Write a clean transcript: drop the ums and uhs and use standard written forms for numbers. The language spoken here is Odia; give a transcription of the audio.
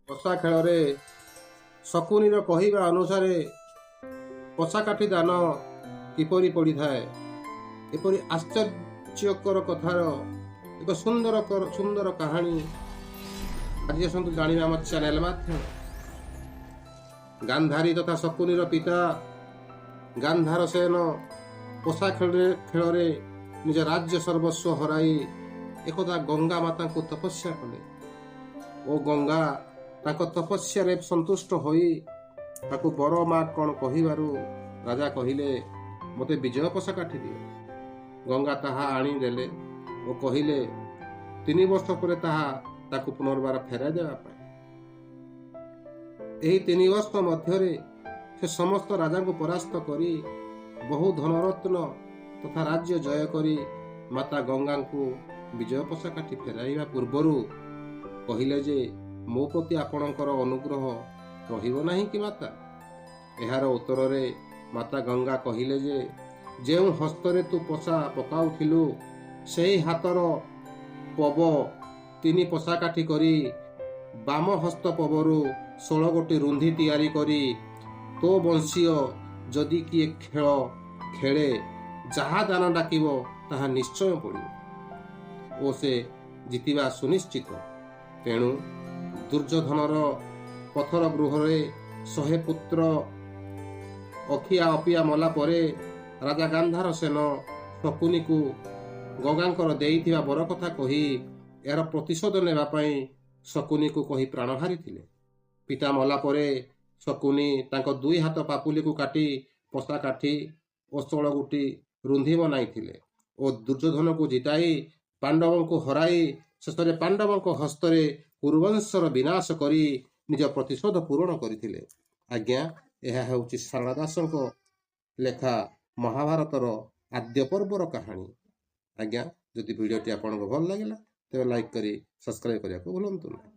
ପଶା ଖେଳରେ ଶକୁନିର କହିବା ଅନୁସାରେ ପଶାକାଠି ଦାନ କିପରି ପଡ଼ିଥାଏ, ଏପରି ଆଶ୍ଚର୍ଯ୍ୟକର କଥାର ଏକ ସୁନ୍ଦର ସୁନ୍ଦର କାହାଣୀ ଆଜି ଆସନ୍ତୁ ଜାଣିବା ଆମ ଚ୍ୟାନେଲ ମାଧ୍ୟମରେ। ଗାନ୍ଧାରୀ ତଥା ଶକୁନିର ପିତା ଗାନ୍ଧାର ସେନ ପଶା ଖେଳରେ ନିଜ ରାଜ୍ୟ ସର୍ବସ୍ୱ ହରାଇ ଏକଦା ଗଙ୍ଗା ମାତାଙ୍କୁ ତପସ୍ୟା କଲେ ଓ ଗଙ୍ଗା ତାଙ୍କ ତପସ୍ୟାରେ ସନ୍ତୁଷ୍ଟ ହୋଇ ତାକୁ ବର ମା କ'ଣ କହିବାରୁ ରାଜା କହିଲେ, ମୋତେ ବିଜୟ ପଶା କାଠି ଦିଅ। ଗଙ୍ଗା ତାହା ଆଣିଦେଲେ ଓ କହିଲେ 3 ବର୍ଷ ପରେ ତାହା ତାକୁ ପୁନର୍ବାର ଫେରାଇ ଦେବା ପାଇଁ। ଏହି 3 ବର୍ଷ ମଧ୍ୟରେ ସେ ସମସ୍ତ ରାଜାଙ୍କୁ ପରାସ୍ତ କରି ବହୁ ଧନରତ୍ନ ତଥା ରାଜ୍ୟ ଜୟ କରି ମାତା ଗଙ୍ଗାଙ୍କୁ ବିଜୟ ପଶା କାଠି ଫେରାଇବା ପୂର୍ବରୁ କହିଲେ ଯେ ମୋ ପ୍ରତି ଆପଣଙ୍କର ଅନୁଗ୍ରହ ରହିବ ନାହିଁ କି ମାତା? ଏହାର ଉତ୍ତରରେ ମାତା ଗଙ୍ଗା କହିଲେ ଯେ ଯେଉଁ ହସ୍ତରେ ତୁ ପଶା ପକାଉଥିଲୁ ସେହି ହାତର ପବ 3 ପଶା କାଠି କରି ବାମ ହସ୍ତ ପବରୁ 16 ଗୋଟି ରୁନ୍ଧି ତିଆରି କରି ତୋ ବଂଶୀୟ ଯଦି କିଏ ଖେଳ ଖେଳେ ଯାହା ଦାନ ଡାକିବ ତାହା ନିଶ୍ଚୟ ପଡ଼ିବ ଓ ସେ ଜିତିବା ସୁନିଶ୍ଚିତ। ତେଣୁ ଦୁର୍ଯ୍ୟୋଧନର ପଥର ଗୃହରେ 100 ପୁତ୍ର ଅଖିଆ ଅପିଆ ମଲା ପରେ ରାଜା ଗାନ୍ଧାର ସେନ ଶକୁନିକୁ ଗଙ୍ଗାଙ୍କର ଦେଇଥିବା ବର କଥା କହି ଏହାର ପ୍ରତିଶୋଧ ନେବା ପାଇଁ ଶକୁନିକୁ କହି ପ୍ରାଣ ହାରିଥିଲେ। ପିତା ମଲା ପରେ ଶକୁନି ତାଙ୍କ 2 ହାତ ପାପୁଲିକୁ କାଟି ପଶା କାଠି ଓ 16 ଗୋଟି ରୁନ୍ଧି ବନାଇଥିଲେ ଓ ଦୁର୍ଯ୍ୟୋଧନକୁ ଜିତାଇ ପାଣ୍ଡବଙ୍କୁ ହରାଇ ଶେଷରେ ପାଣ୍ଡବଙ୍କ ହସ୍ତରେ କୁରୁବଂଶର ବିନାଶ କରି ନିଜ ପ୍ରତିଶୋଧ ପୂରଣ କରିଥିଲେ। ଆଜ୍ଞା, ଏହା ହେଉଛି ସାରଳା ଦାସଙ୍କ ଲେଖା ମହାଭାରତର ଆଦ୍ୟ ପର୍ବର କାହାଣୀ। ଆଜ୍ଞା, ଯଦି ଭିଡ଼ିଓଟି ଆପଣଙ୍କୁ ଭଲ ଲାଗିଲା ତେବେ ଲାଇକ୍ କରି ସବସ୍କ୍ରାଇବ୍ କରିବାକୁ ଭୁଲନ୍ତୁ ନାହିଁ।